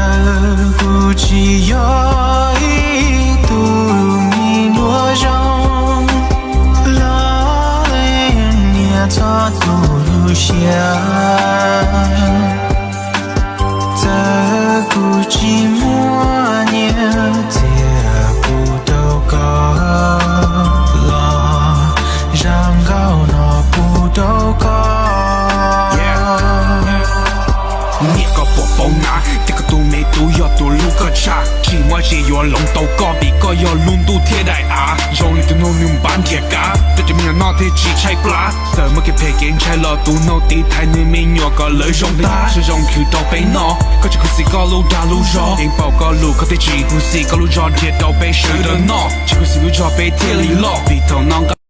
Txawm kuv tsis yog ib tug me nyuam zoo, los niam txhob tu lub siab. Txawm kuv tsis muaj nyiaj txiag pub rau koj, los zaj nkauj no pub rau koj. Niam, koj puas paub na, tias koj tus me tub yog tus hlub koj tshaj. Tsis muaj tsis yuav hloov tau koj, vim koj yog lub ntuj thiab daim av. Zoo li tus noog nws npab nrhiav kab, rau cov me nyuam noj thiaj tsis tshaib plab. Txawm muaj kev phem kev ntshai los tus noog tiv thaiv nws me nyuam kom lawv zoo tag. Siab zoo khwv rau peb noj, koj tsis khuv xim koj lub dag lub zog. Yeej paub koj lus koj thiaj tsis khuv xim koj lub zog nrhiav rau peb sawv daws noj. Tsis khuv xim lub zog peb thiaj li loj, vim thaum no nqa